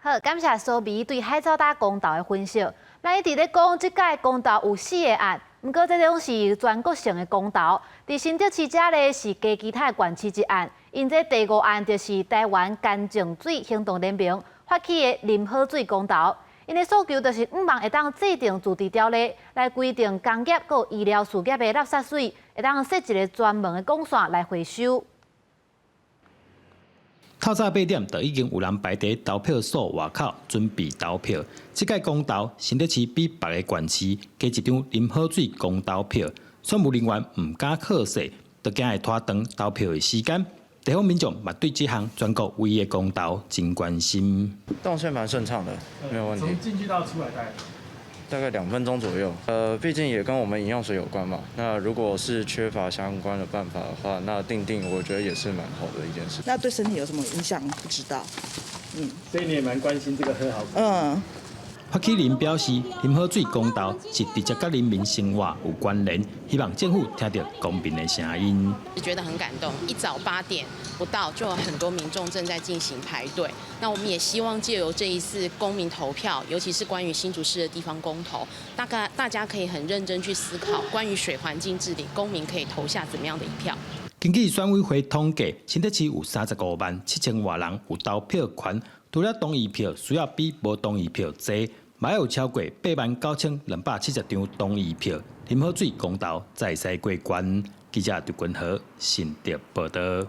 好，感謝蘇美對海藻打公投的分析。咱一直咧講，這屆公投有四個案，毋過這攏是全國性的公投。佇新竹市遮咧是加其他的縣市一案，𪜶這第五案就是台灣乾淨水行動聯盟發起的啉好水公投。𪜶的訴求就是向望會當制定自治條例來規定工業佮醫療事業的垃圾水，會當設一个專門的管線來回收。透早8點就已經有人排佇投票所外口準備投票。這屆公投，新竹市比別个縣市加一張啉好水公投票，選務人員毋敢靠勢，就驚會拖長投票的時間。地方民眾嘛對這項全國唯一的公投真關心。動線蠻順暢的，沒有問題。從進去到出來大概？大概2分鐘左右。畢竟也跟我們飲用水有關嘛。那如果是缺乏相關的辦法的話，那訂定我覺得也是蠻好的一件事。那對身體有什麼影響？不知道。所以你也蠻關心這個喝好水。嗯。發起人表示，啉好水公投是直接佮人民生活有關聯，希望政府聽著公民的聲音。覺得很感動，一早8點不到就有很多民眾正在進行排隊。那我們也希望借由這一次公民投票，尤其是關於新竹市的地方公投，大概大家可以很認真去思考關於水環境治理，公民可以投下怎麼樣的一票。根據選委會統計，新竹市有35萬7千外人有投票權，除了同意票需要比無同意票濟，嘛有超過89,270張同意票，啉好水公投才會使過關。記者劉君和新竹報道。